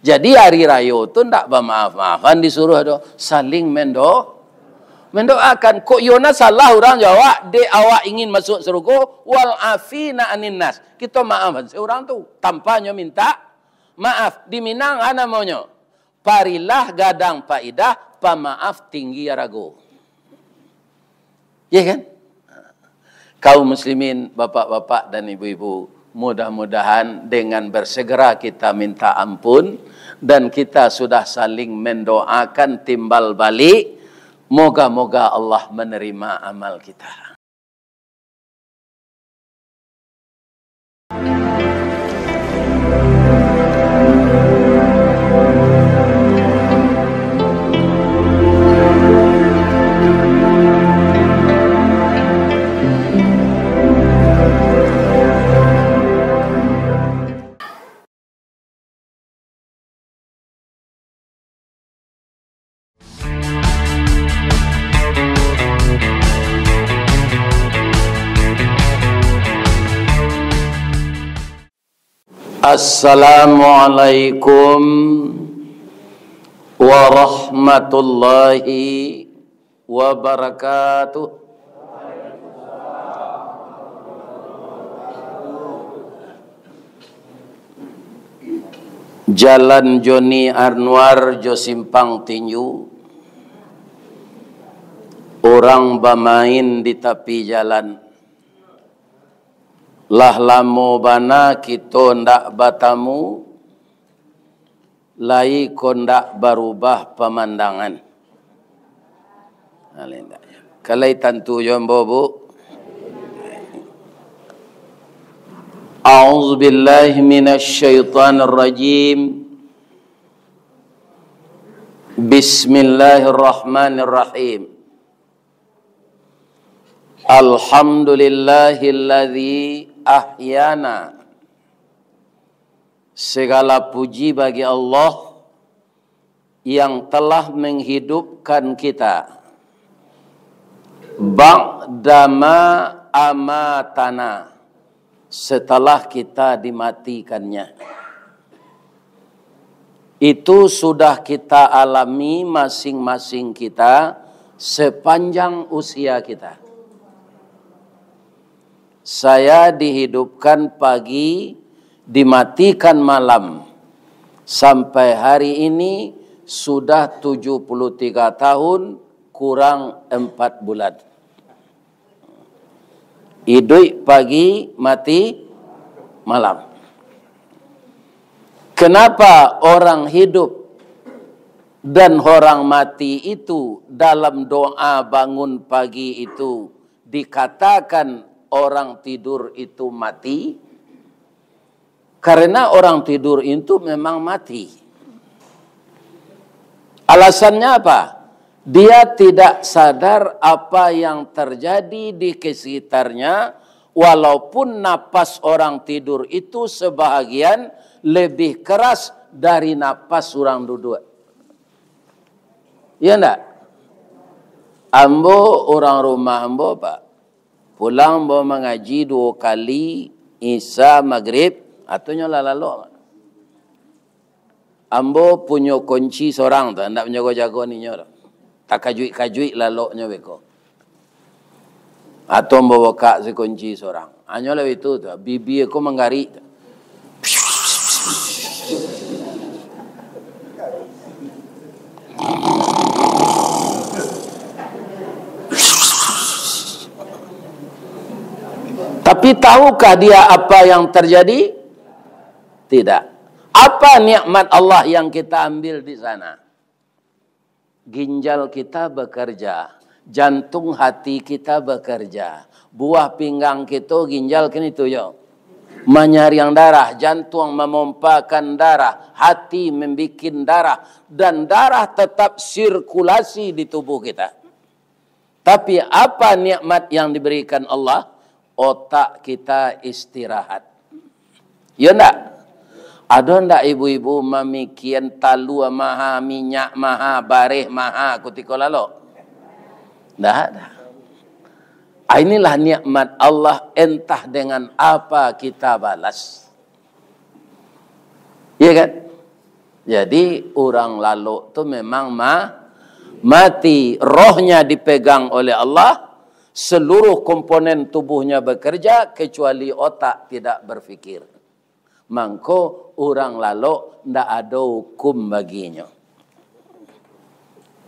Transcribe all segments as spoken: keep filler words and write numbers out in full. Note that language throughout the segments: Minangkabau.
Jadi, hari rayo tu ndak bamaaf-maafan disuruah doh, saling mendo-, mendoakan. Kok iyo nan salah urang jo awak, dek awak ingin masuak sarugo, wal afina anin nas. Kito maafan se urang tu, tanpa nyo minta maaf. Di Minang a namonyo, parilah gadang paidah, pamaaf tinggi arago. Ya kan? Kaum muslimin, bapak-bapak dan ibu-ibu, mudah-mudahan dengan bersegera kita minta ampun dan kita sudah saling mendoakan timbal balik, moga-moga Allah menerima amal kita. Assalamualaikum warahmatullahi wabarakatuh. Jalan Joni Anwar jo Simpang Tinju. Urang bamain di tapi jalan. Lah lamo bana kito ndak batamu, lai ko ndak barubah pamandangan. Kalai tantu jo ambo, Bu. A'udzubillahi minasyaitonirrajim. Bismillahirrahmanirrahim. Alhamdulillahilladzi ahyana. Segala puji bagi Allah yang telah menghidupkan kita. Ba'dama amatana, setelah kita dimatikannya. Itu sudah kita alami masing-masing kita sepanjang usia kita. Saya dihidupkan pagi, dimatikan malam. Sampai hari ini sudah tujuh puluh tiga tahun kurang empat bulan. Iduik pagi, mati malam. Kenapa orang hidup dan orang mati itu dalam doa bangun pagi itu dikatakan orang tidur itu mati? Karena orang tidur itu memang mati. Alasannya apa? Dia tidak sadar apa yang terjadi di sekitarnya, walaupun napas orang tidur itu sebahagian lebih keras dari napas urang duduak. Iya ndak? Ambo, urang rumah ambo, Pak, pulang ambo mangaji duo kali, Isya, Magrib, atunyo lah lalok. Ambo punyo kunci sorang tu, ndak manjago-jago ninyo tu. Takajuik-kajuik laloknyo beko. Atau ambo bukak se kunci sorang. Hanyo lah itu tu, bibia ko manggarik tu. Tapi tahukah dia apa yang terjadi? Tidak. Apa nikmat Allah yang kita ambil di sana? Ginjal kita bekerja, jantung hati kita bekerja, buah pinggang kito ginjal kan itu yo. Manyaring darah, jantung memompakan darah, hati membikin darah, dan darah tetap sirkulasi di tubuh kita. Tapi apa nikmat yang diberikan Allah? Otak kita istirahat. Yo ndak? Ado ndak ibu-ibu mamikian talua maha, minyak maha, bareh maha kutiko lalok? Ndak ada. Ah, inilah nikmat Allah, entah dengan apa kita balas. Iya kan? Jadi, urang lalok tu memang ma-, mati. Rohnya dipegang oleh Allah, seluruh komponen tubuhnya bekerja, kecuali otak tidak berpikir. Mangko, urang lalok ndak ado hukum baginyo.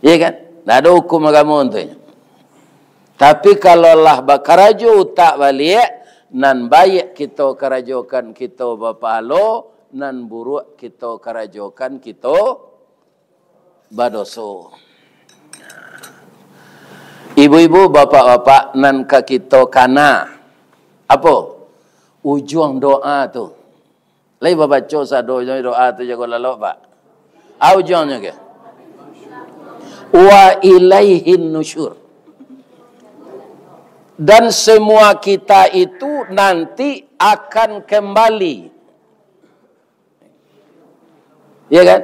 Iya kan? Ndak ado hukum agamo untuaknyo. Tapi, kalau lah bakarajo utak baliak, nan baiak kito karajokan, kito bapahalo, nan buruak kito karajokan, kito badoso. Ibu-ibu, bapak-bapak, nan ka kito kana, apo? Ujuang doa tu. Lai babaco sadonyo doa tu jago lalok, Pak? A ujuangnyo ke? Wa ilaihin nusyur. Dan semua kita itu nanti akan kembali. Ya kan?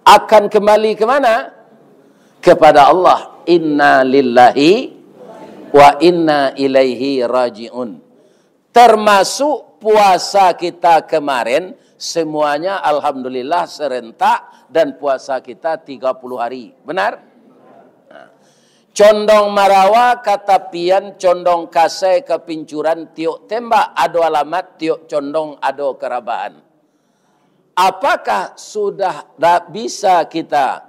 Akan kembali ke mana? Kepada Allah. Inna lillahi wa inna ilaihi raji'un. Termasuk puasa kita kemarin, semuanya alhamdulillah serentak, dan puasa kita tiga puluh hari. Benar? Nah. Condong marawa ka tapian, condong kasai ka pincuran, tiok tembak ado alamat, tiok condong ado karabahan. Apakah sudah da-, bisa kita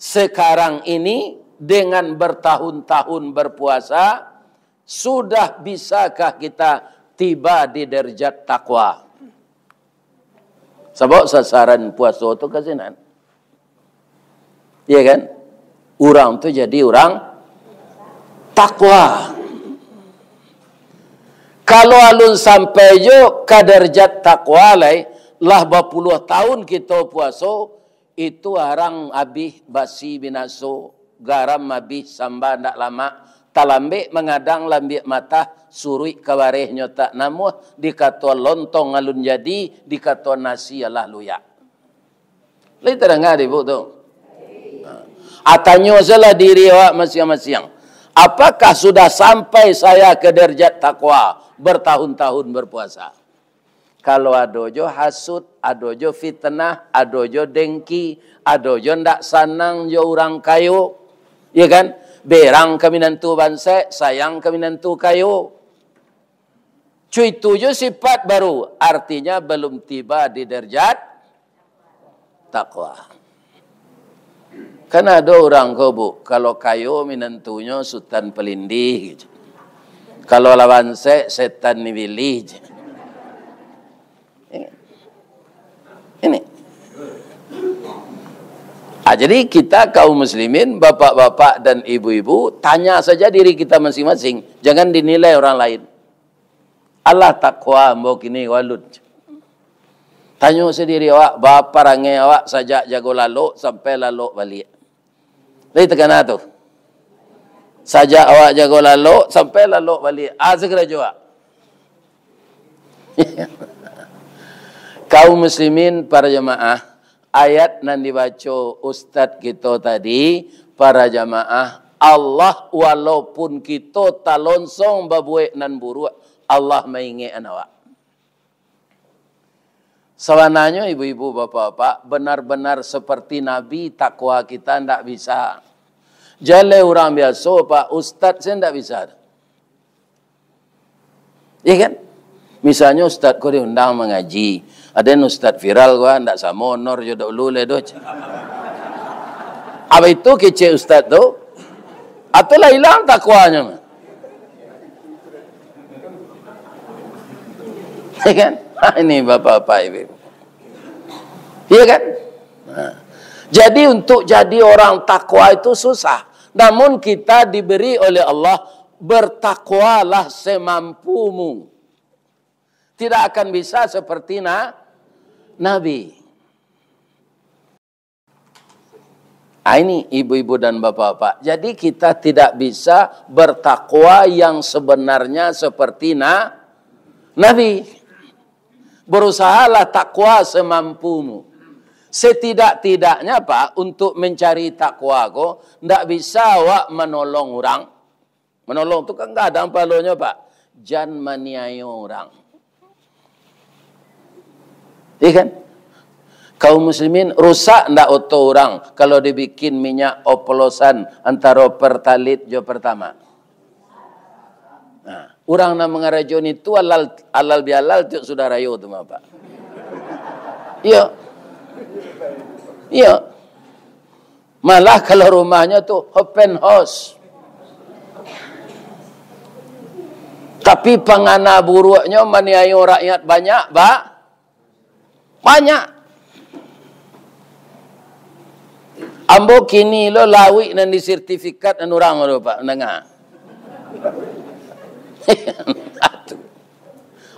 sekarang ini dengan bertahun-tahun berpuasa, sudah bisakah kita tiba di derajat takwa? Sabab sasaran puaso tu ka sinan. Iya kan? Urang tu jadi urang takwa. Kalau alun sampai jo ka derajat takwa lai, lah bapuluah tahun kito puaso, itu arang abih basi binaso, garam abih samba ndak lamak, talambek mangadang lambiak matah, suruik ka barehnyo tak namuah, dikatoan lontong alun jadi, dikatoan nasi alah luyak. Lai tadanga dek ibu tu? Ha. Ah, tanyo sajolah diri awak masiang-masiang. Apakah sudah sampai saya ke derajat takwa bertahun-tahun berpuasa? Kalau ado jo hasut, ado jo fitnah, ado jo dengki, ado jo ndak sanang jo urang kayo, ya kan? Berang ka minantu bansaik, sayang ka minantu kayo. Cuitu jo sifat baru, artinya belum tiba di derajat takwa. Kan ado urang ko, Bu, kalau kayo minantunyo Sutan Palindih, gitu. Kalau lah bansaik, setan ni bilih, gitu. Ini. Ah, jadi kita kaum muslimin, bapak-bapak dan ibu-ibu, tanya saja diri kita masing-masing. Jangan dinilai orang lain. Alah takwa ambo kini ko alun. Tanyo sadiri awak, baa parangai awak sajak jago lalok sampai lalok baliak. Lai takana tu? Sajak awak jago lalok sampai lalok baliak. Ah, sakarajo awak. Kaum muslimin, para jamaah, ayat nan dibaco ustaz kito tadi, para jamaah, Allah, walaupun kito talonsong babuek nan buruak, Allah maingek-an awak. Sabananyo, ibu-ibu, bapak-bapak, benar-benar seperti Nabi, takwa kita ndak bisa. Jaleh urang biaso, Pak, ustaz sajo ndak bisa. Iya kan? Misalnyo ustaz ko diundang mangaji, aden ustaz viral ko, ndak samo honor jo dahulu lai doh. Apa itu kecek ustaz tu? Atau lah ilang takwanyo? Iya kan? Ha, ini bapak-bapak, ibu-ibu. Iya kan? Nah. Jadi, untuk jadi orang takwa itu susah. Namun, kita diberi oleh Allah, "Bertakwalah semampumu." Tidak akan bisa seperti na-, Nabi. Ah, ini ibu-ibu dan bapak-bapak. Jadi, kita tidak bisa bertakwa yang sebenarnya seperti na-, Nabi. Berusahalah takwa semampumu. Setidak-tidaknya, Pak, untuk mencari takwa ko, ndak bisa awak manolong urang. Manolong tu kan gadang pahalonyo, Pak. Jan maniayo urang. Iya kan? Kaum muslimin, rusak ndak oto urang kalau dibikin minyak oplosan antaro Pertalite jo Pertamax? Nah, urang nan mangarajoan itu halal, halal bihalal tu sudah rayo tu mah, Pak. Iyo. Iyo. Malah kalau rumahnyo tu open house. Tapi pangana buruaknyo maniayo rakyat banyak, ba-, banyak. Ambo kini lo lawik nan di sertifikat nan urang tu, Pak, mandanga.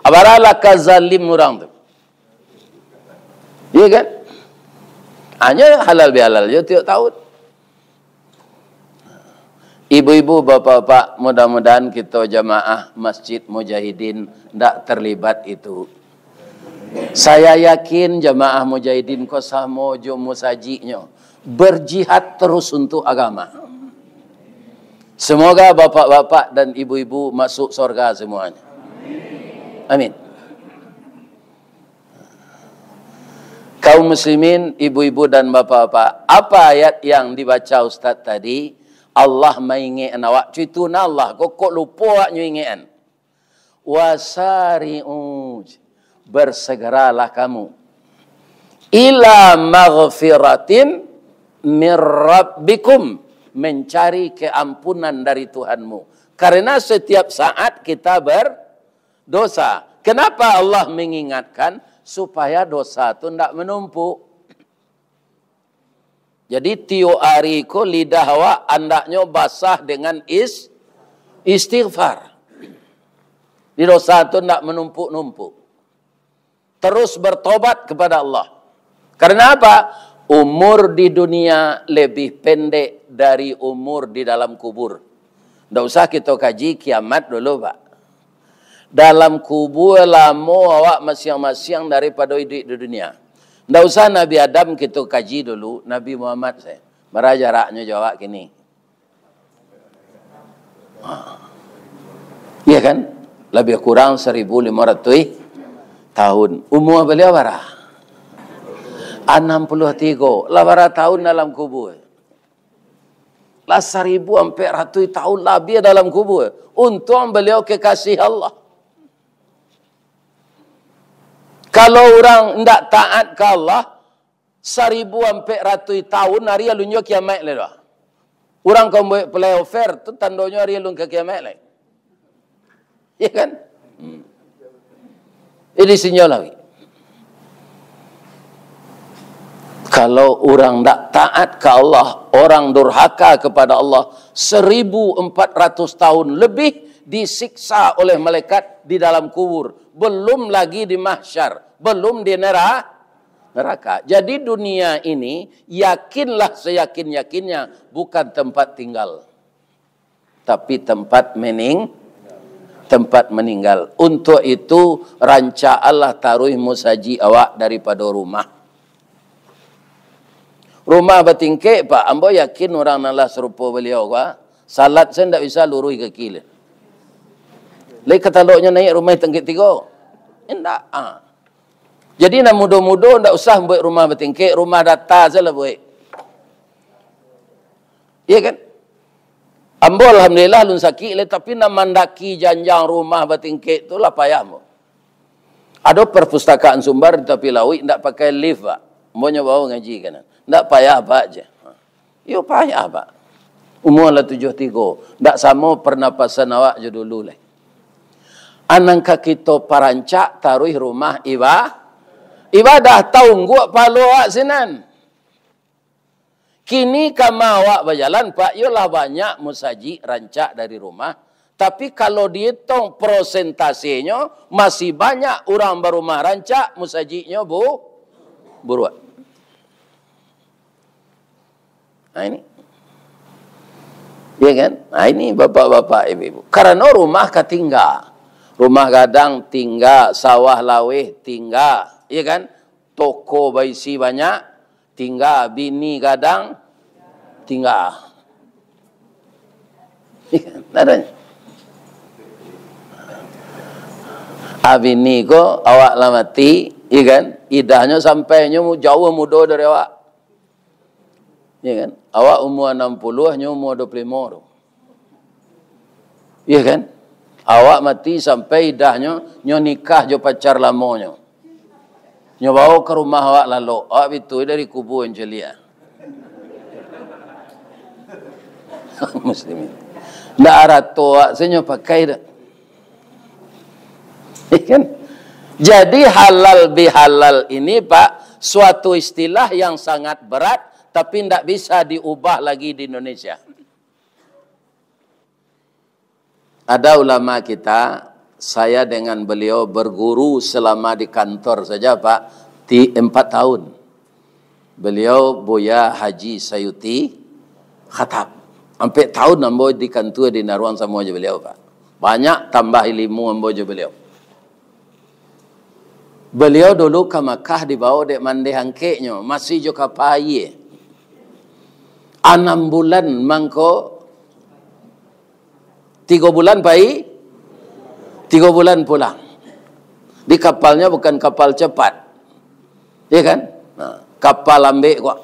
Abaralah ka zalim urang tu. Iya kan? Hanya halal bihalal je tiap tahun. Ibu-ibu, bapak-bapak, mudah-mudahan kita jamaah Masjid Mujahidin ndak terlibat itu. Saya yakin jamaah Mujahidin ko samo jo musajiknyo, berjihad terus untuk agama. Semoga bapak-bapak dan ibu-ibu masuk sorga semuanya. Amin. Kaum muslimin, ibu-ibu dan bapak-bapak, apa ayat yang dibaca Ustaz tadi? Allah maingekan awak, cuitu na Allah, kok, kok lupo awak nyo ingekan. Wasari'u, bersegeralah kamu, ila maghfiratin mir rabbikum, mencari keampunan dari Tuhanmu. Karena setiap saat kita berdosa. Kenapa Allah mengingatkan? Supaya dosa tu ndak menumpuk. Jadi, tiok ari ko lidah awak andaknyo basah dengan is-, istighfar. Di dosa tu ndak menumpuk-numpuk. Terus bertobat kepada Allah. Karena apa? Umur di dunia lebih pendek dari umur di dalam kubur. Ndak usah kito kaji kiamat dulu, Pak. Dalam kubur lamo awak masiang-masiang daripado iduik di dunia. Ndak usah Nabi Adam kito kaji dulu, Nabi Muhammad sajo. Bara jaraknyo jo awak kini. Ha. Iya kan? Lebih kurang seribu lima ratus tahun. Umur baliau bara? Anam puluah tigo. Lah bara tahun dalam kubur? Lah saribu ampek ratuih tahun labiah dalam kubur. Untuang baliau kekasih Allah. Kalau urang ndak taat ka Allah, saribu ampek ratuih tahun ari alun jo kiamat lai doh. Urang ka mambuek flyover tu tandonyo ari alun ka kiamat lai. Ya kan? Hmm. Jadi sinyo lagi. Kalau urang ndak taat ka Allah, orang durhaka kepada Allah, seribu empat ratus tahun lebih disiksa oleh malaikat di dalam kubur, belum lagi di mahsyar, belum di nera-, neraka. Jadi dunia ini, yakinlah seyakin-yakinnya, bukan tempat tinggal, tapi tempat mening-, tempat meninggal. Untuk itu, rancaklah taruih musajik awak daripado rumah. Rumah batingkek, Pak, ambo yakin urang nan lah sarupo baliau ko, salat sajo ndak bisa luruih kaki lai. Lai kataloknyo naiak rumah tingkek tigo? Indak. Ah. Jadi, nan mudo-mudo ndak usah buek rumah batingkek, rumah data sajolah buek. Iya kan? Ambo, alhamdulillah, alun sakik lai, tapi nan mandaki janjang rumah batingkek tu lah payah ambo. Ado perpustakaan Sumbar di tapi lauik, ndak pakai lift, Pak. Ambo nyo bao ngaji ka nan. Ndak payah, Pak, je. Iyo payah, Pak. Umua lah tujuah tigo, ndak samo pernapasan awak jo dulu lai. Anang ka kito parancak taruih rumah iba-, ibadah, taungguak pahalo awak sinan. Kini kama awak bajalan, Pak, iyolah banyak musajik rancak dari rumah. Tapi kalau diitong prosentasenyo, masih banyak urang barumah rancak, musajiknyo bu-, buruak. Nah, ini. Ya kan? Nah, ini bapak-bapak, ibu-ibu. Karano rumah ka tingga. Rumah gadang tingga, sawah laweh tingga. Ya kan? Toko baisi banyak, tingga, bini gadang, tingga. Ndak ado. Ah, bini ko awak lah mati, ya kan? Idahnyo sampai nyo mu-, jauah mudo dari awak. Ya kan? Awak umua anam puluah, nyo umua dua puluh limo tu. Ya kan? Awak mati sampai idahnyo, nyo nikah jo pacar lamonyo. Nyo bawo ka rumah awak lalok, awak pitoi dari kubua nyo caliak. Muslimin. Ndak arato awak se nyo pakai dak. Ya kan? Jadi halal bihalal ini, Pak, suatu istilah yang sangat berat, tapi ndak bisa diubah lagi di Indonesia. Ada ulama kita, saya dengan beliau berguru selama di kantor saja, Pak, di empat tahun. Beliau Buya Haji Sayuti Khatab. Ampek tahun ambo di kantua di Naruang samo jo beliau, Pak. Banyak tambah ilimu ambo jo beliau. Beliau dulu ka Makkah dibawo dek mandeh angkeknyo, masih jo kapa aia. Anam bulan mangko, tigo bulan pai, tigo bulan pulang. Di kapalnyo bukan kapal cepat. Ya kan? Nah, kapal lambek kok.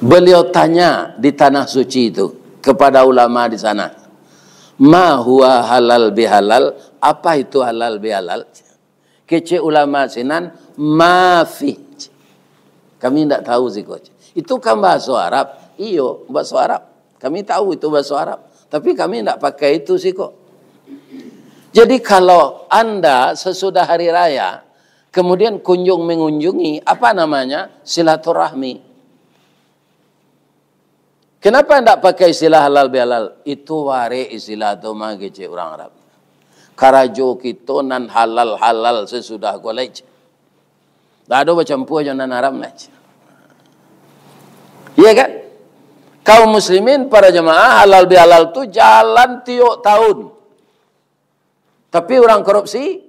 Beliau tanya di Tanah Suci itu kepada ulama di sana, "Ma huwa halal bihalal?" Apa itu halal bihalal? Kecek ulama sinan, "Ma fi." Kami ndak tahu siko. Itu kan bahaso Arab. Iyo, bahaso Arab. Kami tahu itu bahaso Arab. Tapi kami ndak pakai itu siko. Jadi kalau anda sesudah hari raya, kemudian kunjung mengunjungi, apa namanya? Silaturahmi. Kenapa ndak pakai istilah halal bihalal? Itu warek istilah tu mah, kecek urang Arab. Karajo kito nan halal-halal sasudah ko lai. Ndak ado bacampua jo nan haram lai. Iya kan? Kaum muslimin, para jamaah, halal bihalal tu jalan tiok tahun. Tapi urang korupsi,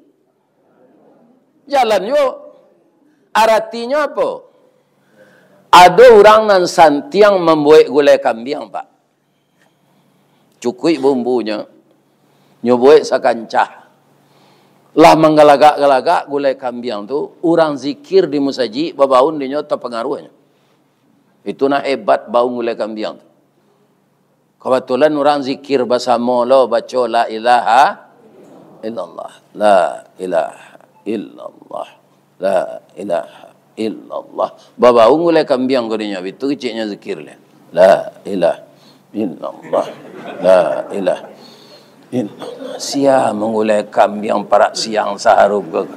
jalan juo. Aratinyo apo? Ado urang nan santiang mambuek gulai kambiang, Pak. Cukuik bumbunyo, nyo buek sakancah. Lah manggalagak-galagak gulai kambiang tu, urang zikir di musajik, babaun dinyo tapangaruahnyo. Itu nah hebat baun gulai kambiang tu. Kabatulan urang zikir basamo lo, baco la ilaha illallah. La ilaha illallah. La ilaha illallah. Babaun gulai kambiang ko dinyo, bitu keceknyo zikir lah. La ilaha illallah. La ilaha illallah. Sia manggulai kambiang parak siang saharum ko.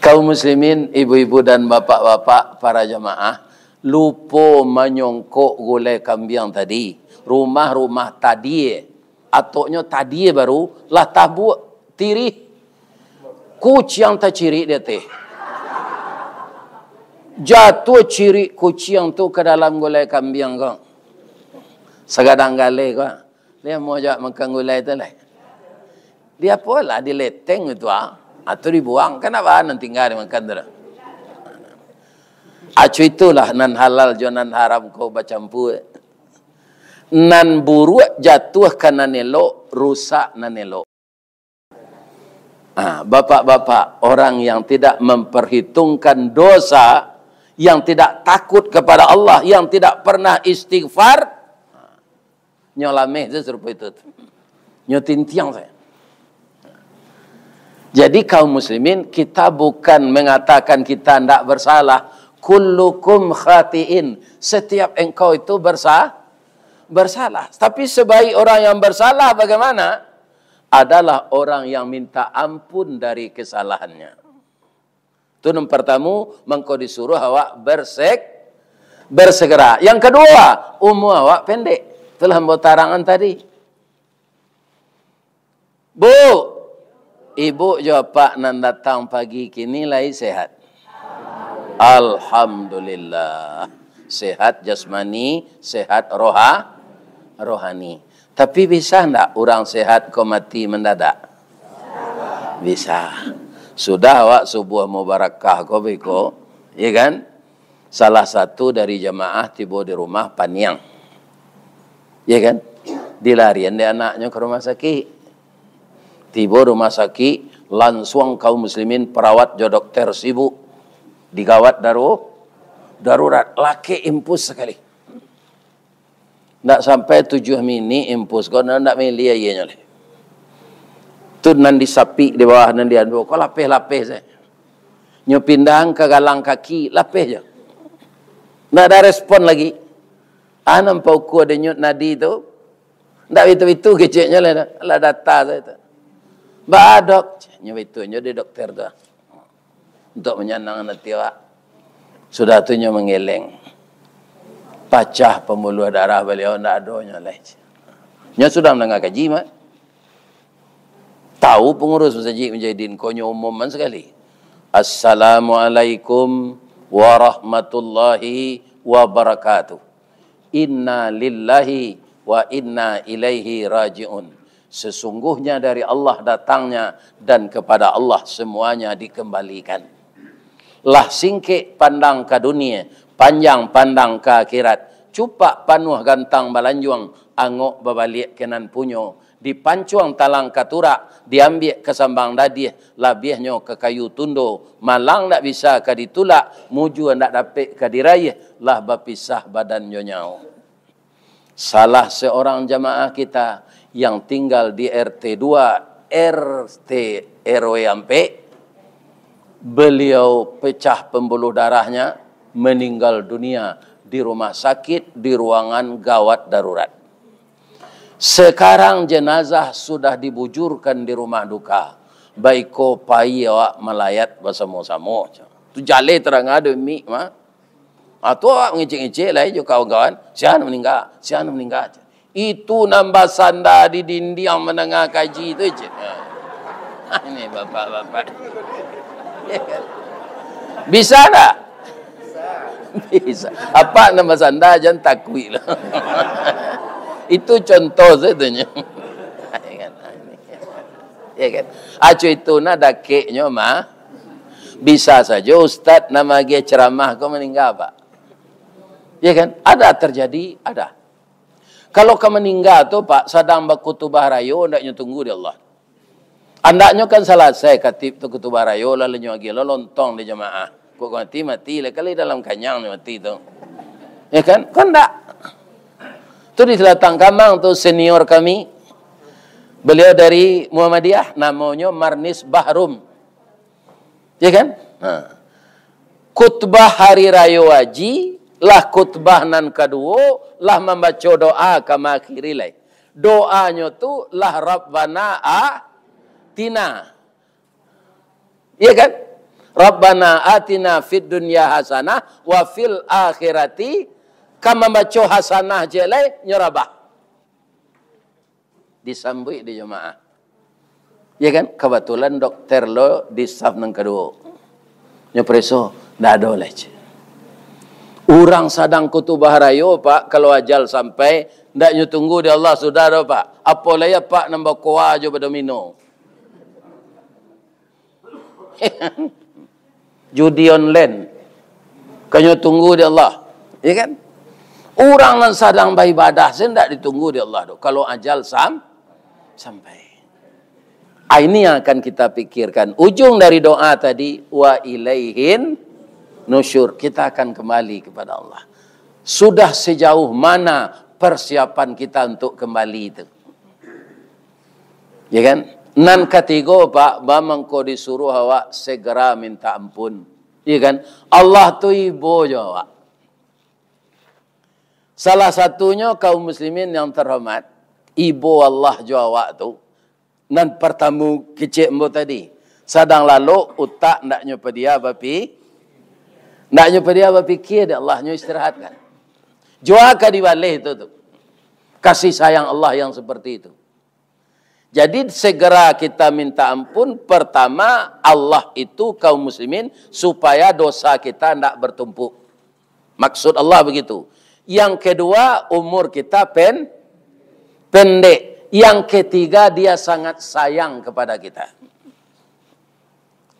Kaum muslimin, ibu-ibu dan bapak-bapak, para jamaah, lupo manyongkok gulai kambiang tadi. Rumah-rumah tadi, atoknyo tadi baru lah tabuak tirih. Kuciang tacirik di ateh. Jatuah cirik kuciang tu ka dalam gulai kambiang ko. Sagadang galeh ko. Dia mau jak makan gulai tu lah. Dia apolah, dileteng itu ah. Atau dibuang, kan apa nan tinggal dimakan tu lah. Acu itulah nan halal jo nan haram ko bacampua. Nan buruak jatuah ka nan elok, rusak nan elok. Ah, bapak-bapak, orang yang tidak memperhitungkan dosa, yang tidak takut kepada Allah, yang tidak pernah istighfar, nyo lameh tu sarupo itu tu. Nyo tintiang sajo. Jadi kaum muslimin, kita bukan mengatakan kita ndak bersalah. Kullukum khatiin. Setiap engkau itu bersa-, bersalah. Tapi sebaik orang yang bersalah bagaimana? Adalah orang yang minta ampun dari kesalahannya. Tu nan partamo, mangko disuruh awak bersek-, bersegera. Yang kedua, umua awak pendek. Itulah ambo tarangan tadi. Bu, ibu jo apak nan datang pagi kini lai sehat? Alhamdulillah. Sehat jasmani, sehat roha-, rohani. Tapi bisa ndak urang sehat ko mati mendadak? Bisa. Sudah awak subuah mubarakah ko beko, ya kan? Salah satu dari jamaah tibo di rumah paniang. Ya kan? Dilarian dek anaknyo ka rumah sakik. Tibo rumah sakik, lansuang kaum muslimin, perawat jo dokter sibuk. Digawat daru-, darurat, lakek impus sakali. Ndak sampai tujuah minik impus ko, ndak mili aianyo lai. Tu nan disapik di bawah, nan dianu ko, lapeh-lapeh sajo. Nyo pindahan ka galang kaki, lapeh jo. Ndak ada respon lagi. Ah, nan paukua denyut nadi tu. Ndak bitu-bitu keceknyo lai tu. Lah data sajo tu. Baa, Dok? Nyo bitu nyo di dokter tu. Untuk manyanangkan ati awak. Sudah tu nyo manggeleng. Pacah pambuluah darah baliau, ndak ado nyo lai. Nyo sudah mandanga kaji, mah. Tahu pangurus masajik Mujahidin ko nyo umuman sakali. "Assalamualaikum warahmatullahi wabarakatuh. Inna lillahi wa inna ilaihi raji'un. Sesungguhnya dari Allah datangnya, dan kepada Allah semuanya dikembalikan." Lah singkek pandang ka dunia, panjang pandang ka akhirat. Cupak panuah gantang balanjuang, angok babaliak ka nan punyo. Dipancuang talang ka turak, diambiak ka sambang dadiah, labiahnyo ka kayu tundo. Malang ndak bisa ka ditulak, mujua ndak dapek ka diraiah, lah bapisah badan jo nyawo. Salah seorang jamaah kita yang tinggal di R T dua, R T R W ampek, beliau pecah pembuluh darahnya, meninggal dunia di rumah sakit, di ruangan gawat darurat. Sekarang jenazah sudah dibujurkan di rumah duka. Baiko pai awak malayat basamo-samo. Tu jaleh tarang ado mik mah. Ah, tu awak ngecek-ngecek lai jo kawan-kawan, "Sia nan maningga, sia nan maningga." Itu nan basanda di dindiang mandanga kaji tu, cek. Ha. Ini bapak-bapak. Bisa tak? Bisa. Apak nan basanda, jan takuik lah. Itu contoh sajo tu nyo. Ya kan? Aco itu nah dakeknyo mah. Bisa sajo ustaz nan magiah ceramah ko maningga, Pak. Ya kan? Ada terjadi, ada. Kalau ka maningga tu, Pak, sadang bakutubah rayo, andaknyo tunggu di Allah. Andaknyo kan salasai katib tu kutubah rayo, lalu nyo agiah lo lontong di jamaah. Kok mati, mati lah, kali dalam kanyang nyo mati tu. Ya kan? Kan ndak. Tu di Selatang Kamang tu senior kami. Beliau dari Muhammadiyah, namonyo Marnis Bahrum. Ya kan? Ha. Khutbah hari rayo haji, lah khutbah nan kaduo, lah mambaco doa ka maakhiri lai. Doanyo tu lah Rabbana atina. Ya kan? Rabbana atina fid dunya hasanah wa fil akhirati, ka mambaco hasanah je lai, nyo rabah. Disambuik di jamaah. Ya kan? Kabatulan dokter lo di saf nan kaduo. Nyo pareso, ndak ado lai, cek. Urang sadang kutubah rayo, Pak, kalau ajal sampai, ndak nyo tunggu di Allah sudah do, Pak. Apo lai Apak nan bakoa jo badomino. Judi online. Kanyo tunggu di Allah. Ya kan? Urang nan sadang baibadah se ndak ditunggu di Allah tu. Kalau ajal sam-, sampai. Ah, ini yang akan kita pikirkan. Ujung dari doa tadi, "Wa ilaihin nusyur." Kita akan kembali kepada Allah. Sudah sejauh mana persiapan kita untuk kembali itu? Ya kan? Nan katigo, Pak, ba mangko disuruh awak segera minta ampun. Ya kan? Allah tu ibo jo awak. Salah satunyo, kaum muslimin yang terhormat, ibo Allah jo awak tu, nan partamo kecek ambo tadi, sadang lalok, utak ndak nyo padia bapi-, ndak nyo padia bapikia, dek Allah nyo istirahatkan. Jua ka dibaleh tu, tu. Kasih sayang Allah yang seperti itu. Jadi, segera kita minta ampun, pertama, Allah itu kaum muslimin, supaya dosa kita ndak bertumpuk. Maksud Allah begitu. Yang kedua, umur kita pen-, pendek. Yang ketiga, Dia sangat sayang kepada kita.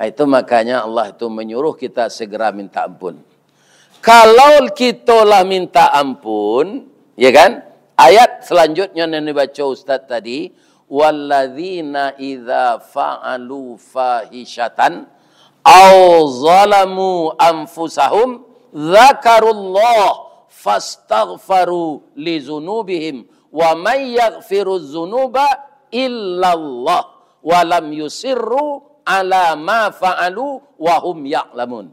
Itu makanya Allah itu menyuruh kita segera minta ampun. Kalau kita lah minta ampun, ya kan? Ayat salanjutnyo nan dibaco Ustaz tadi, "Walladzina idza fa'alu fahisyatan aw zalamu anfusahum dzakarullah fastaghfaru li dzunubihim wa may yaghfiru dzunuba illallah wa lam yusirru ala ma fa'alu wa hum ya'lamun."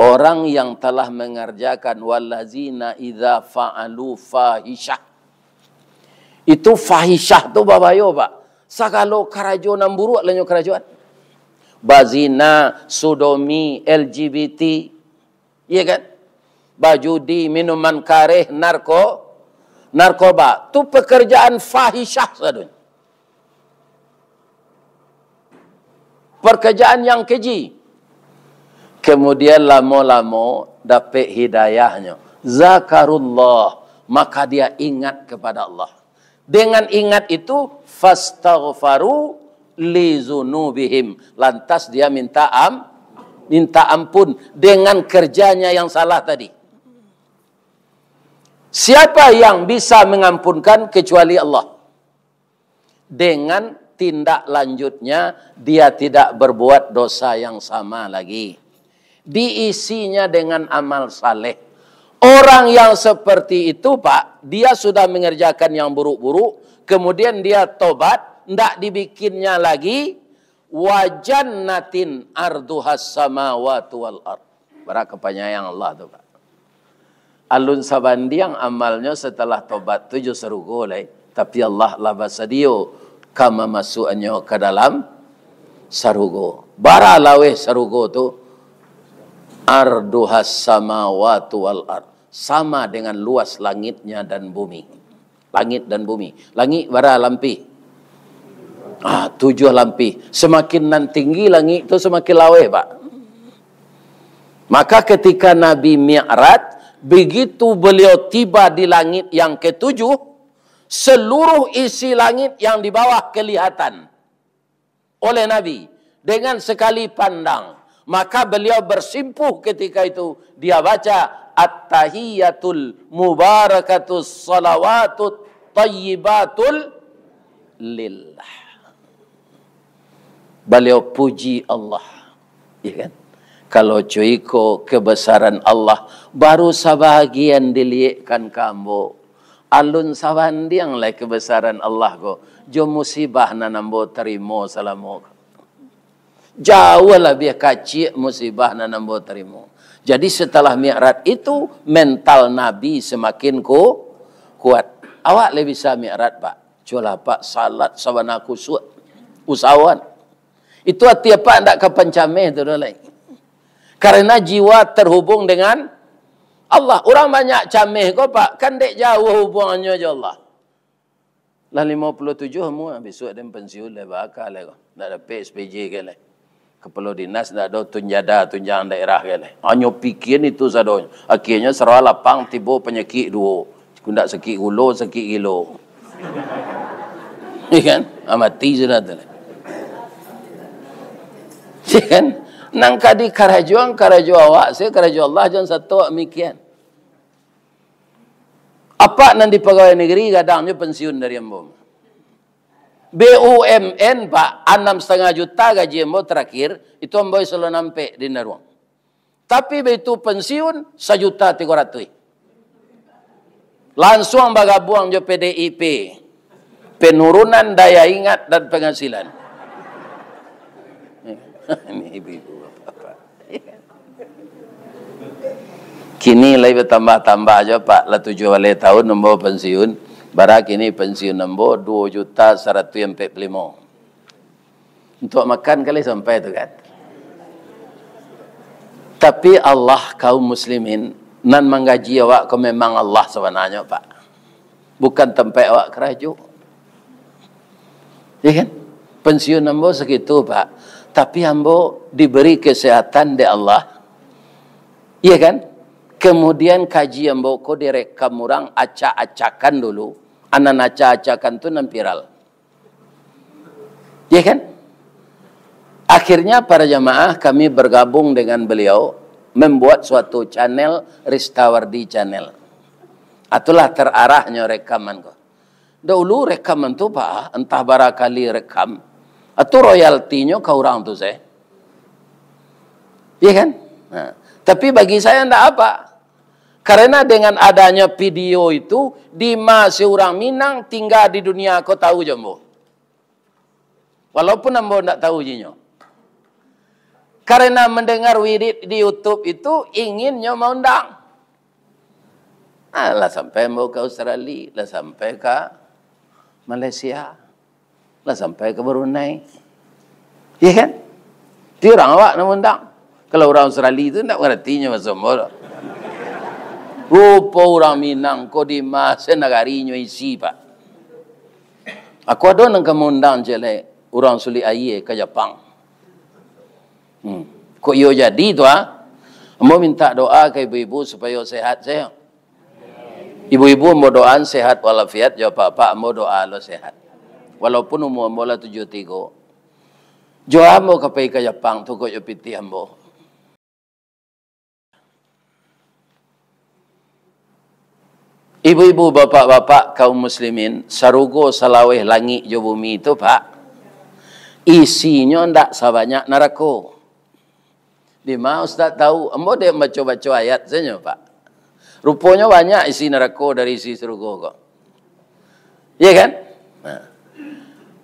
Orang yang telah mengerjakan wallazina idza fa'alu fahisyah. Itu fahisyah tu babayo, Pak. Sagalo karajo nan buruak lah nyo karajoan. Bazina, sodomi, L G B T, iya kan? Bajudi, minuman kareh, narko, narkoba. Tu pekerjaan fahisyah sadonyo. Pekerjaan yang keji. Kemudian lamo-lamo dapek hidayahnyo. Zakarullah, maka dia ingat kepada Allah. Dengan ingat itu, fastaghfaru li dzunubihim. Lantas dia minta am-, minta ampun dengan kerjanya yang salah tadi. Siapa yang bisa mengampunkan kecuali Allah? Dengan tindak lanjutnya, dia tidak berbuat dosa yang sama lagi. Diisinya dengan amal saleh. Orang yang seperti itu, Pak, dia sudah mengerjakan yang buruk-buruk, kemudian dia tobat, ndak dibikinnya lagi, wa jannatin arduhas samawati wal ard. Bara kapanyayang Allah tu, Pak. Alun sabandiang amalnyo setelah tobat tu jo sarugo lai, tapi Allah lah basadio ka mamasuakannyo ka dalam sarugo. Bara laweh sarugo tu, arduhas samawati wal ard, sama dengan luas langitnya dan bumi. Langit dan bumi. Langik bara lampih? Ah, tujuah lampih. Semakin nan tinggi langik tu, semakin laweh, Pak. Maka ketika Nabi Mi'raj, begitu beliau tiba di langit yang ketujuh, seluruh isi langit yang di bawah kelihatan oleh Nabi dengan sekali pandang. Maka beliau bersimpuh ketika itu, dia baca, "At-tahiyyatul mubarakatus salawatut thayyibatul lillah." Beliau puji Allah. Ya kan? Kalau cuiko kebesaran Allah, baru sabagian diliekkan ka ambo. Alun sabandiang lai kebesaran Allah ko jo musibah nan ambo tarimo salamo ko. Jauah labiah kaciak musibah nan ambo tarimo. Jadi, setelah Mi'raj itu, mental Nabi semakin ku-, kuat. Awak lai bisa Mi'raj, Pak? Cubolah, Pak, salat sabana kusuak. Usahoan. Itu ati apak ndak ka pancameh tu doh lai. Karena jiwa terhubung dengan Allah. Urang banyak cameh ko, Pak, kan dek jauah hubungannyo jo Allah. Lah limo puluah tujuah umua, bisuak den pensiun lai, baa ka lai ko. Ndak dapek S P J ka lai. Kepala dinas ndak ado, tunjada, tunjangan daerah ka lai. Hanyo pikian itu sadonyo. Akhirnyo sarawa lapang, tibo panyakik duo. Kok ndak sakik gulo, sakik gilo. Iya kan? Ah, mati sudah tu. Iya kan? Nan ka dikarajoan, karajo awak, se karajo Allah, jan sato mikian. Apak nan di pagawai negeri, gadang jo pensiun dari ambo. B U M N, Pak, anam satangah juta gaji ambo terakhir, itu ambo selalu nampek di Naruang. Tapi baitu pensiun, sajuta tigo ratuih. Lansuang bagabuang jo P D I P. Penurunan daya ingat dan penghasilan. Ini ibu-ibu, bapak-bapak. Kini lai batambah-tambah jo, Pak. Lah tujuah baleh tahun ambo pensiun. Bara kini pensiun ambo duo juta saratuih ampek puluah limo. Untuak makan kali sampai tu kan. Tapi Allah, kaum muslimin, nan manggaji awak ko memang Allah sabananyo, Pak. Bukan tampek awak karajo. Iya kan? Pensiun ambo sakitu, Pak. Tapi ambo diberi kesehatan dek Allah. Iya kan? Kemudian kaji ambo ko direkam urang, acak-acakan dulu. Anan acak-acakan tu nan viral. Ya kan? Akhirnya para jamaah kami bergabung dengan beliau membuat suatu channel, Ristawardi Channel. Ah, itulah terarahnyo rekaman ko. Dahulu rekaman tu, Pak, entah bara kali rekam, ah, tu royaltinyo ka urang tu se. Iya kan? Nah, tapi bagi saya ndak apa. Karena dengan adanya video itu, dima se urang Minang tingga di dunia ko tahu jo ambo. Walaupun ambo ndak tahu jinyo. Karena mendengar wirid di YouTube itu inginnyo maundang. Ah, lah sampai ambo ka Australia, lah sampai ka Malaysia, lah sampai ka Brunei. Iya kan? Ti urang awak nan maundang. Kalau urang Australia tu ndak mangartinyo bahaso ambo tu. Rupo urang Minang ko dima se nagarinyo isi, Pak. Aku ado nan ka maundang ciek lai urang Sulik Aia ka Japang. Hmm. Kok iyo jadi tu, ah? Ambo minta doa ka ibu-ibu supayo sehat sajo. Ibu-ibu ambo doaan sehat walafiat, jo apak-apak ambo doa lo sehat. Walaupun umua ambo lah tujuah tigo. Jo ambo ka pai ka Japang tu kok jo pitih ambo. Ibu-ibu, bapak-bapak, kaum muslimin, sarugo salaweh langik jo bumi tu, Pak, isinyo ndak sabanyak narako. Dima Ustaz tahu? Ambo dek baco-baco ayat sajo, Pak. Ruponyo banyak isi narako dari isi sarugo ko. Iya kan? Nah.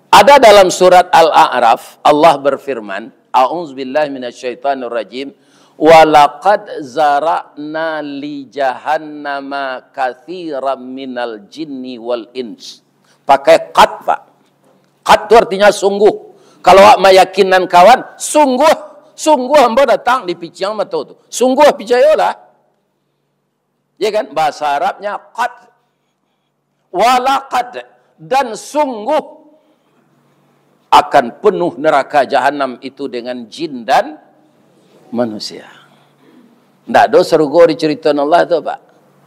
Ada dalam surat Al-A'raf, Allah berfirman, "A'udzubillahi minasyaitonirrajim. Walaqad zara'na li jahannama katsiran minal jinni wal ins." Pakai qad, Pak. Qad tu artinya sungguh. Kalau awak mayakinkan kawan, sungguh, sungguh ambo datang di piciang mato tu. Sungguh, picayolah. Ya kan? Bahasa Arabnya qad. Walaqad, dan sungguh akan penuh neraka jahanam itu dengan jin dan manusia. Ndak ado sarugo dicaritoan Allah tu, Pak.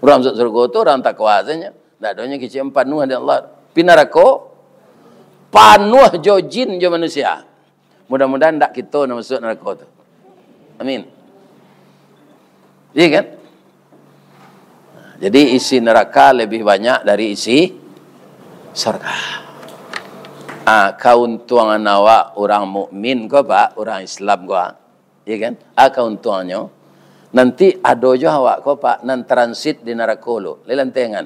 Urang masuk sarugo tu urang takwa sajo. Ndak ado nyo kecek panuah dek Allah. Pi narako panuah jo jin jo manusia. Mudah-mudahan ndak kito nan masuk narako tu. Amin. Iya kan? Jadi isi neraka lebih banyak dari isi surga. Ah, kauntuangan awak urang mukmin ko, Pak, urang Islam ko, ah. Iya kan? Ah, kauntuangannyo, nanti ado jo awak ko, Pak, nan transit di narako lo. Lai lantengan.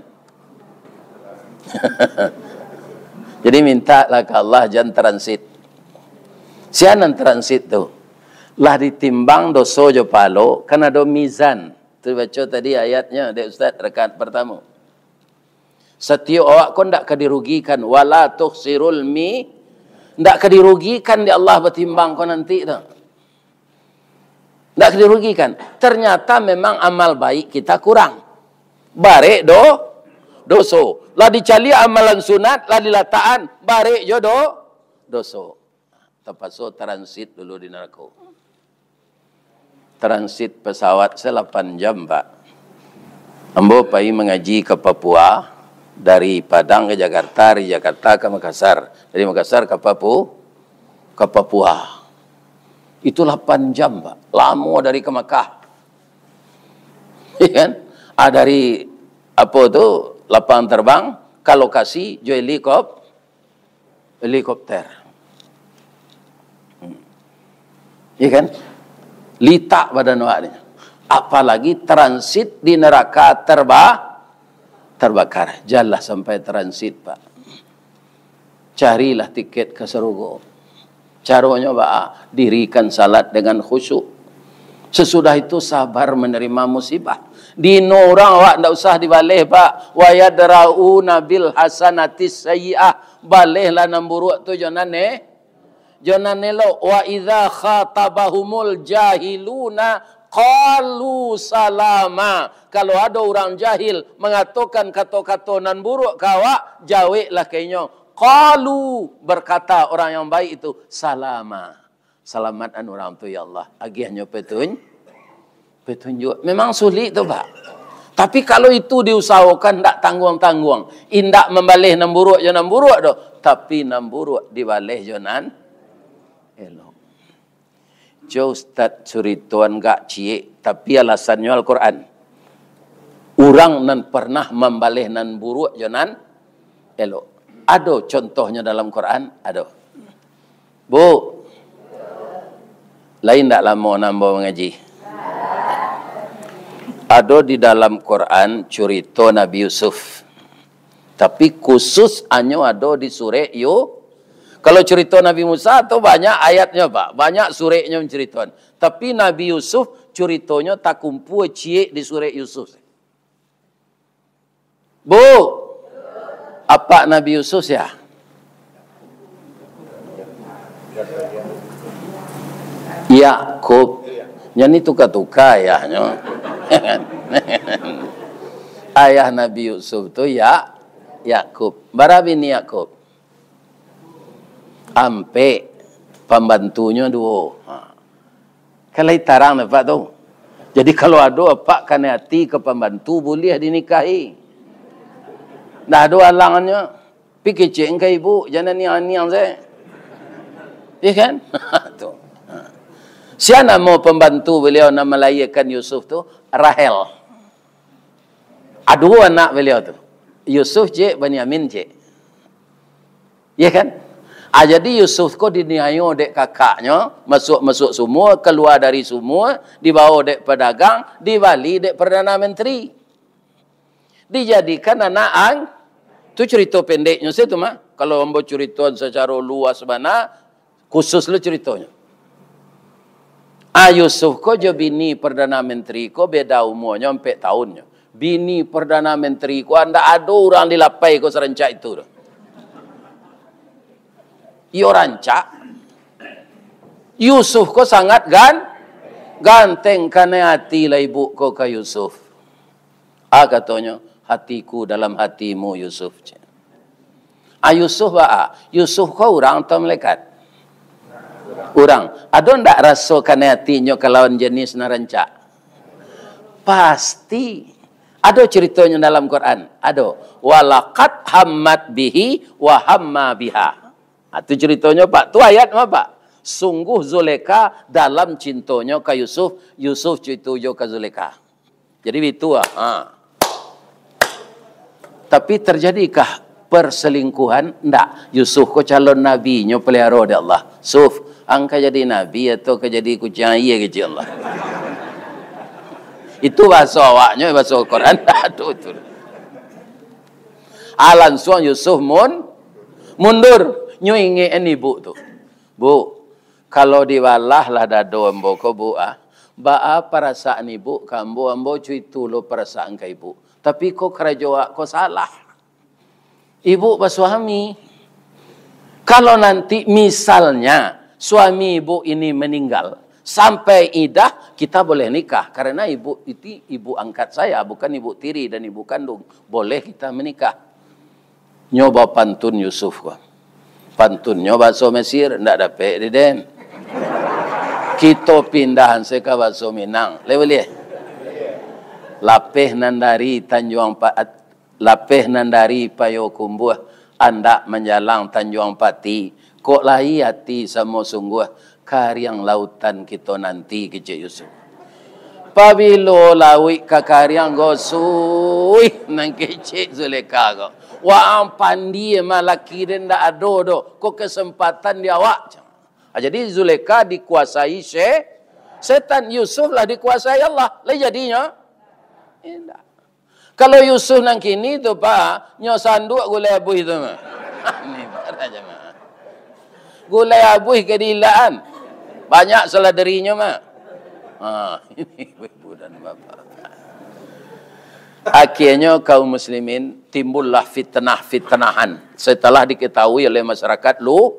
Jadi mintalah ka Allah jan transit. Sia nan transit tu, lah ditimbang doso jo pahalo, kan ado mizan. Tu baco tadi ayatnyo dek Ustaz rakaat partamo. Satiok awak ko ndak ka dirugikan, wala tuhsirul mi, ndak ka dirugikan dek Allah batimbang ko nanti tu. Ndak ka dirugikan. Ternyata memang amal baik kita kurang. Barek do, doso. Lah dicaliak amalan sunat, lah dilatakan, barek jo do, doso. Tapaso transit dulu di narako. Transit pesawat se lapan jam, Pak. Ambo pai mangaji ka Papua, dari Padang ka Jakarta, dari Jakarta ka Makassar, dari Makassar ka Papu-, ka Papua. Itu lapan jam, Pak. Lamo dari ka Makkah. Iya kan? Ah, dari, apo tu, lapangan terbang ka lokasi jo helikop-, helikopter. Hmm. Iya kan? Litak badan awak ni. Apalagi transit di neraka terba-, terbakar. Janlah sampai transit, Pak. Carilah tiket ka sarugo. Caronyo baa? Dirikan salat dengan khusyuk. Sesudah itu sabar menerima musibah. Dino urang awak ndak usah dibaleh, Pak. "Wa yadra'una bil hasanatis sayyi'ah." Balehlah nan buruak tu jo nan e-, jo nan elok. "Wa idza khatabahumul jahiluna qalu salama." Kalau ado urang jahil mangatokan kato-kato nan buruak ka awak, jaweklah ka inyo. Qalu, berkata orang yang baik itu, "Salama." Salamakan urang tu, ya Allah. Agiahnyo petun-, petunjuk. Memang sulik tu, Pak. Tapi kalau itu diusahokan, ndak tangguang-tangguang. Indak mambaleh nan buruak jo nan buruak doh. Tapi nan buruak dibaleh jo nan elok. Jo Ustaz curitoan gak ciek, tapi alasannyo Al-Quran. Urang nan pernah mambaleh nan buruak jo nan elok. Ado contohnyo dalam Quran? Ado. Bu, lain ndak lamo nan ambo mangaji. Ado di dalam Quran curito Nabi Yusuf. Tapi khusus hanyo ado di surek Yu-, kalau curito Nabi Musa tu banyak ayatnyo, Pak. Banyak sureknyo menceritokan. Tapi Nabi Yusuf curitonyo takumpua ciek di surek Yusuf. Bu, apak Nabi Yusuf sia? Yakub. Nyo ni tuka-tuka ayahnyo. Ayah Nabi Yusuf tu Ya-, Yakub. Bara bini Yakub? Ampek, pambantunyo duo. Ha. Kan lai tarang dek apak tu. Jadi, kalau ado apak kanai ati ka pambantu, buliah dinikahi. Ndak ado alangannyo. Pi kecek ka ibu, jan aniang-aniang se. Iya kan? Tu. Ha. Sia namo pambantu baliau nan malahiakan Yusuf tu? Rahel. Ado anak baliau tu. Yusuf ciek, Banyamin ciek. Iya kan? Ah, jadi Yusuf ko diniayo dek kakaknyo, masuak-masuak sumua, kalua dari sumua, dibawo dek padagang, dibali dek Perdana Menteri. Dijadikan anak ang-, tu curito pendeknyo sajo tu mah. Kalau ambo curitoan sacaro luas bana, khusus lo curitonyo. Ah, Yusuf ko jo bini Perdana Menteri ko beda umuanyo ampek tahunnyo. Bini Perdana Menteri ko ndak ado urang di Lapai ko sarancak itu doh. Iyo rancak. Yusuf ko sangat gan-, ganteng, kanai ati lah ibu ko ka Yusuf. Ah, katonyo, "Hatiku dalam hatimu, Yusuf," cek. Ah, Yusuf baa? Yusuf ko urang atau malaikat? Urang. Ado ndak raso kanai atinyo kalawan jenis nan rancak? Pasti. Ado ceritonyo dalam Quran? Ado. "Walaqad hammat bihi wa hamma biha." Ah, tu ceritonyo, Pak. Tu ayat mah, Pak. Sungguh Zulekha dalam cintonyo ka Yusuf, Yusuf cinto jo ka Zulekha. Jadi bitu ah. Ha. Tapi terjadikah perselingkuhan? Ndak. Yusuf ko calon nabi, nyo peliharo dek Allah. "Suf, ang ka jadi nabi atau ka jadi kuciang aia?" kecek Allah. Itu bahaso awaknyo, bahaso Quran. Aduh, tu. Ah, lansuang Yusuf mun-, mundur. Nyo ingek-an ibu tu. "Bu, kalau dibalah lah dado ambo ko, Bu, ah. Baa parasaan ibu ka ambo, ambo co itu lo parasaan ka ibu. Tapi ko karajo awak ko salah. Ibu basuami. Kalau nanti misalnya suami ibu ini meninggal, sampai idah, kita boleh nikah. Karena ibu itu ibu angkat saya, bukan ibu tiri dan ibu kandung. Boleh kita menikah." Nyo bapantun Yusuf ko. Pantunnyo bahaso Mesir, ndak dapek di den. Kito pindah se ka bahaso Minang. Lai buliah? Lapeh nan dari Tanjuang Pa-, lapeh nan dari Payokumbuah, andak manjalang Tanjuang Pati. Kok lai ati samo sungguah, kariang lautan kito nanti, kecek Yusuf. Pabilo lauik ka kariang, gosuih nan kecek Zulekha ko. Waang pandie mah laki den ndak ado doh, ko kesempatan di awak. Ah, jadi Zulekha dikuasai se-, setan, Yusuf lah dikuasai Allah. Lai jadinyo? Indak. Kalau Yusuf nan kini tu, Pak, nyo sanduak gulai abuih tu mah. Ni, Pak, raja mah. Gulai abuih ka diilakan. Banyak salah dirinya mah. Ha, ini ibu dan bapak. Akhirnyo kaum muslimin timbullah fitnah-fitnahan. Setelah diketahui oleh masyarakat lu-,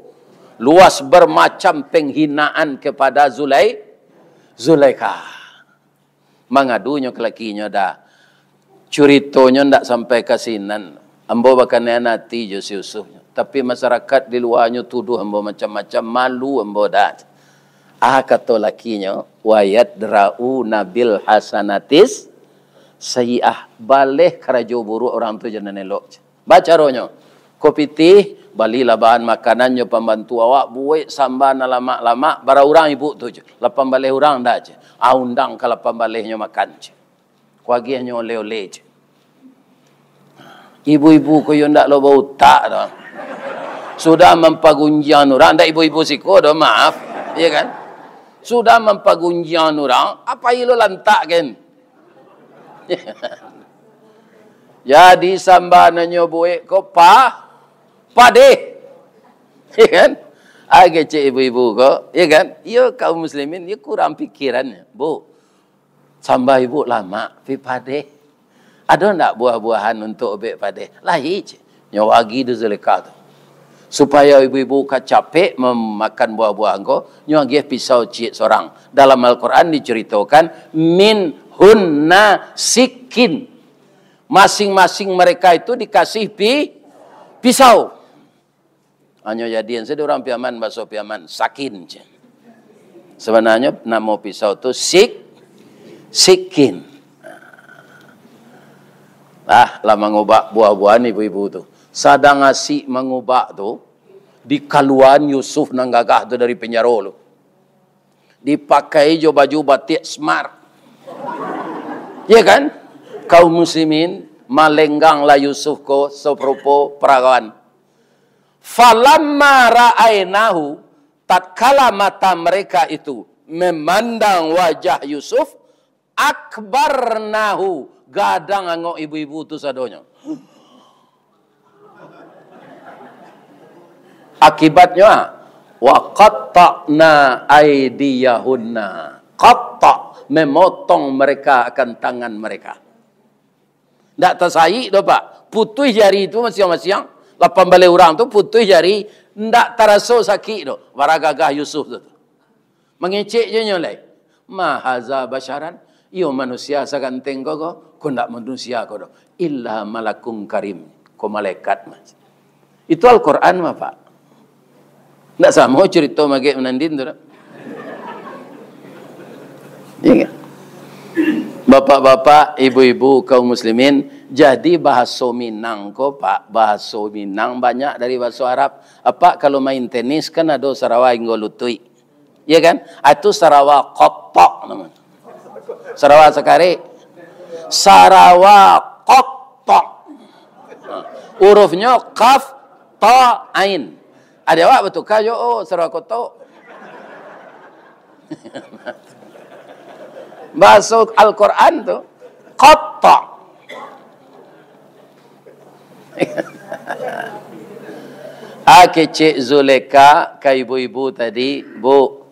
luas bermacam penghinaan kepada Zulai-, Zulaikha. Mangadunyo ka lakinyo, "Da, curitonyo ndak sampai ka sinan. Ambo bakanai ati jo si Yusuf. Tapi masyarakat di luanyo tuduh ambo macam-macam, malu ambo, Da." Ah, kato lakinyo, "Wa yadra'una bil hasanatis sayyi'ah." Baleh karajo buruak urang tu jo nan elok. Bacaronyo, ko pitih, balilah bahan makanan jo pambantu awak, buek samba nan lamak-lamak, bara urang ibu tu je, lapan baleh urang dah je. Ah, undang ka lapan balehnyo makan je. Ko agiahnyo oleh-oleh, cek. Ibu-ibu ko yo ndak lo bautak doh. Sudah mampagunjiang urang, ndak ibu-ibu siko doh, maaf. Iya kan? Sudah mampagunjiang urang, apo ilo lantak kan? Jadi, samba nan nyo buek ko pa-, padeh. Iya kan? Agiah cek ibu-ibu ko, iya kan? Iyo, kaum muslimin, iyo kurang pikirannyo, Bu. Samba ibu lamak, pi padeh. Ado ndak buah-buahan untuak ubek padeh? Lai, cek. Nyo agi di Zulekha tu. Supayo ibu-ibu ka capek mamakan buah-buahan ko, nyo agiah pisau ciek sorang. Dalam Al-Quran diceritokan, "Minhunna sikin." Masing-masing mereka itu dikasih pi-, pisau. Hanyo jadian sajo urang Piaman, baso Piaman, sakin, cek. Sabananyo namo pisau tu sik-, sikin. Ah, lah mangubak buah-buahan ibu-ibu tu. Sadang asik mangubak tu, dikaluaan Yusuf nan gagah tu dari penjaro tu. Dipakai jo baju batik smart. Ya kan? Kaum muslimin, malengganglah Yusuf ko sarupo parawan. "Falamma ra'ainahu," tatkala mata mereka itu memandang wajah Yusuf, "akbarnahu," gadang angok ibu-ibu tu sadonyo. Akibatnyo, ah, "wa qatta'na aidiyahunna." Qatta', memotong mereka akan tangan mereka. Ndak tasaik doh, Pak. Putuih jari tu masiang-masiang. Lapan baleh urang tu putuih jari, ndak taraso sakik doh. Bara gagah Yusuf tu. Mangecek jo nyo lai. "Ma haza basyaran?" Iyo manusia saganteng ko, ko? Ko ndak manusia ko doh. "Illa malakun karim." Ko malaikat mah. Itu Al-Quran mah, Pak. Ndak samo carito magek manandin tu doh. Iya kan? Bapak-bapak, ibu-ibu, kaum muslimin, jadi bahaso Minang ko, Pak, bahaso Minang banyak dari bahaso Arab. Apak kalau main tenis kan ado sarawa hinggo lutuik. Iya kan? Ah, itu sarawa kotok namanya. Sarawa sakarik. Sarawa kotok. Hurufnyo kaf, ta, ain. Ado awak batuka jo, oh, sarawa kotok. Bahaso Al-Quran tu, kotok. Ah, kecek Zulekha ka ibu-ibu tadi, "Bu,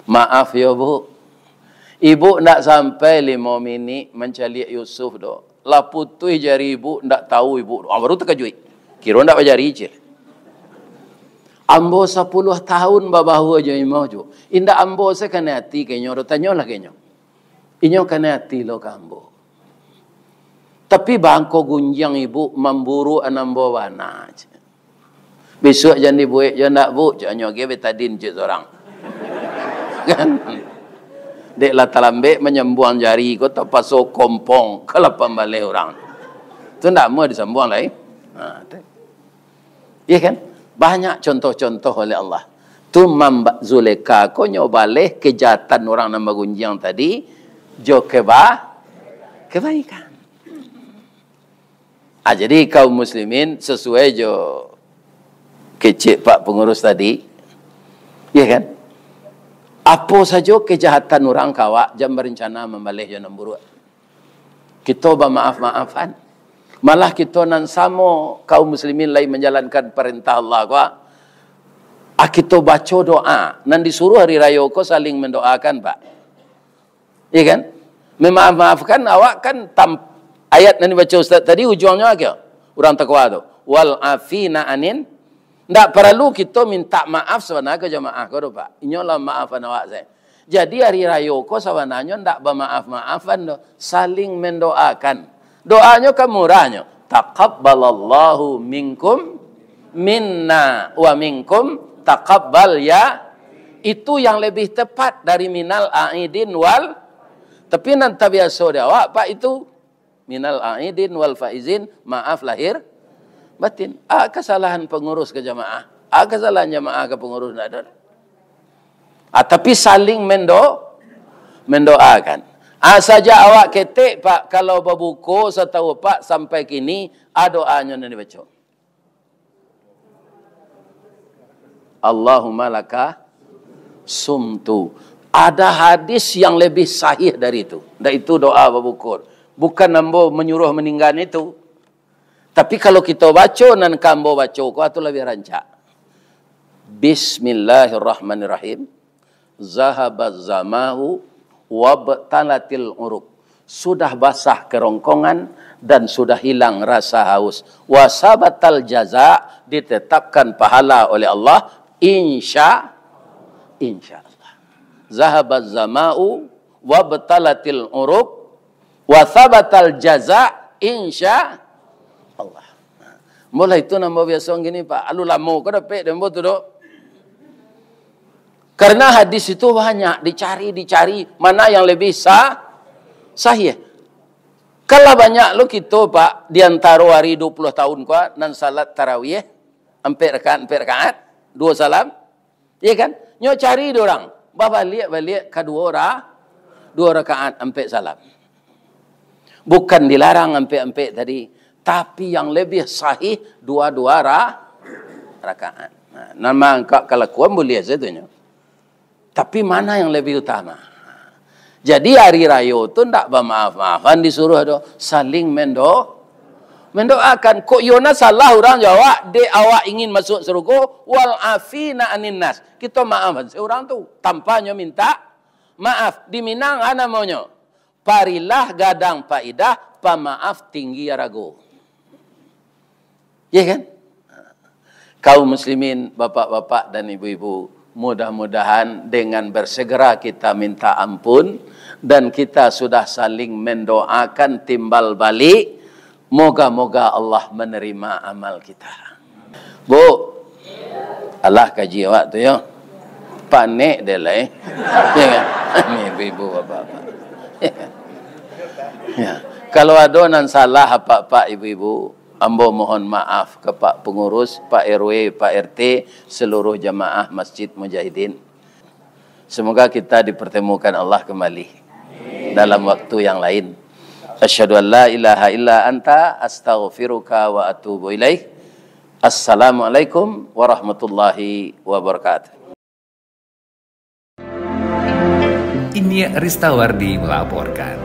maaf yo, Bu. Ibu ndak sampai limo minik mancaliak Yusuf doh. Lah putuih jari ibu, ndak tahu ibu doh." Ah, baru takajuik. Kiro ndak bajari, cek. "Ambo sapuluah tahun babahu jo imo jo. Indak ambo se kanai ati ka inyo doh, tanyolah ka inyo. Inyo kanai ati lo ka ambo. Tapi bangko gunjiang ibu mamburuakan ambo bana," cek. "Bisuak jan dibuek jo ndak, Bu?" cek nyo, "Ge betadin," cek surang. Kan? Dek lah talambek manyambuang jari ko, tapaso kompong ka lapan baleh urang. Tu ndak amuah disambuang lai. Ha, tu. Iya kan? Banyak contoh-contoh oleh Allah. Tu mamba-, Zulekha ko nyo baleh kejahatan urang nan bagunjiang tadi, jo keba-, kebaikan. Ah, jadi kaum muslimin, sesuai jo kecek Pak Pengurus tadi, iya kan? Apo sajo kejahatan urang ka awak, jan barencana mambaleh jo nan buruak. Kito bamaaf-maafan. Malah kito nan samo kaum muslimin lai manjalankan parentah Allah ko, ah, kito baco doa. Nan disuruh hari rayo ko saling mandoakan, Pak. Iya kan? Memaaf-maafkan awak kan tam-, ayat nan dibaco Ustaz tadi ujuangnyo apo? Urang takwa tu. "Wal afina anin." Ndak paralu kito minta maaf sabananyo ka jamaah ko doh, Pak. Inyo lah maafan awak sajo. Jadi hari rayo ko sabananyo ndak bamaaf-maafan doh, saling mendoakan. Doanyo kan murahnyo, "Taqabbalallahu minkum, minna wa minkum taqabbal ya." Itu yang lebih tepat dari minal aidin wal, tapi nan tabiaso di awak, Pak, itu minal aidin wal faizin, maaf lahir batin. Ah, kesalahan pengurus ke jamaah. Ah, kesalahan jamaah ke pengurus, ndak ada. Ah, tapi saling mendo-, mendoakan. Ah, sajak awak ketek, Pak, kalau babuko, satau Pak, sampai kini, a doanyo nan dibaco. Allahumma laka sumtu. Ada hadis yang lebih sahih dari itu. Ndak itu doa babuko. Bukan ambo manyuruh maninggan itu. Tapi kalau kito baco nan ka ambo baco ko, tu labiah rancak. Bismillahirrahmanirrahim. Zahabaz zama'u wabtalatil uruq. Sudah basah kerongkongan dan sudah hilang rasa haus. Wasabatal jaza, ditetapkan pahala oleh Allah. Insya, insya Allah. Zahabaz zama'u wabtalatil uruq, wasabatal jaza, insya Allah. Mulai itu namo biasa gini, Pak. Alu lamo ko dapek dembo tu, dok. Karena hadis itu banyak dicari, dicari mana yang lebih sah, sahih. Kalau banyak lo kito, Pak, di antaro hari dua puluh tahun ko, nan salat tarawih, ampek rakaat, ampek rakaat, dua salam. Iya kan? Nyo cari dua orang, babaliak-baliak ka dua ra-, dua rakaat ampek salam. Bukan dilarang ampek-ampek tadi, tapi yang lebih sahih dua-dua ra-, rakaat. Nah, nama angka kalakuan boleh saja tu nyo. Tapi mana yang lebih utama? Jadi hari rayo tu ndak bamaaf-maafan disuruh do, saling mendo-, mendoakan. Kok iyo nan salah urang jo awak, dek awak ingin masuk sarugo, wal afina anin nas. Kito maafan se urang tu, tanpa nyo minta maaf. Di Minang a namonyo, parilah gadang paidah, pamaaf tinggi arago. Iya kan? Kaum muslimin, bapak-bapak dan ibu-ibu, mudah-mudahan dengan bersegera kita minta ampun dan kita sudah saling mendoakan timbal balik, moga-moga Allah menerima amal kita. Bu, alah kaji awak tu yo. Panek deh lah, eh. Ya kan? Ni ibu-ibu, bapak-bapak. Ya. Kalau ado nan salah, apak-apak, ibu-ibu, ambo mohon maaf ka Pak Pengurus, Pak R W, Pak R T, seluruh jamaah Masjid Mujahidin. Semoga kita dipertemukan Allah kembali dalam waktu yang lain. Asyhadu an la ilaha illa anta, astaghfiruka wa atubu ilaik. Assalamualaikum warahmatullahi wabarakatuh. Inyiak Ristawardi melaporkan.